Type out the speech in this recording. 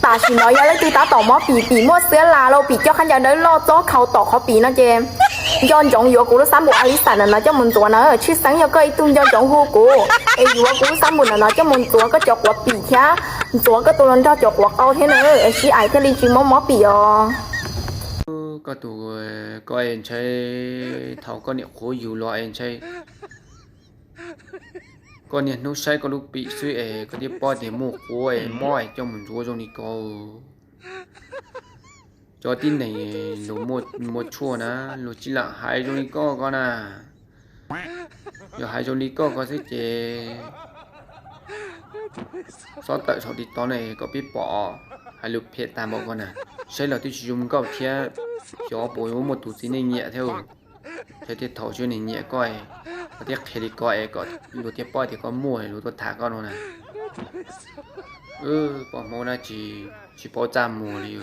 Tam sim no yog leej twg tab tom mob pim, pim muaj xiab las los pim coj khaub ncaws dawb loj txob khau tom qhov pim no ces nco ntsoov yuav kuv lub xab npum Alisa ntawm no coj mus ntxuav na. Tshwj xeeb yog koj ib tug nco ntsoov hu kuv es yuav kuv lub xab npum ntawm no coj mus ntxuav koj cov quav pim thiab ntxuav koj tus hluas nraug cov quav qau thiab na, es sib aim thiaj li tsis mob mob pim os. Koj tus, koj es ntshai thaum koj niam qhuav yug los es ntshai koj niaj hnub saib koj lub pim xwb es koj thiaj paub tias muaj quav es mob es coj mus ntxuav zoo li ko. Cov tib neeg luag muaj tshuaj na, luag tsis lam hais zoo li koj ko na. Yog hais zoo li koj ko xwb ces xob tawm saum TikTok ne kom peb pom hais lus phem tag npaum ko na. Saib los twb tsis zoo nkauj thiab, xyov puas yuav muaj tus txiv neej nyiam thiab. Thiab thiaj thaum tsis muaj neeg nyiam koj, koj thiaj qhia li ko es kom luag thiaj paub tias koj muaj luag tuaj tham koj no na. Poj Hmoob dab tsi tsis paub txaj muag li.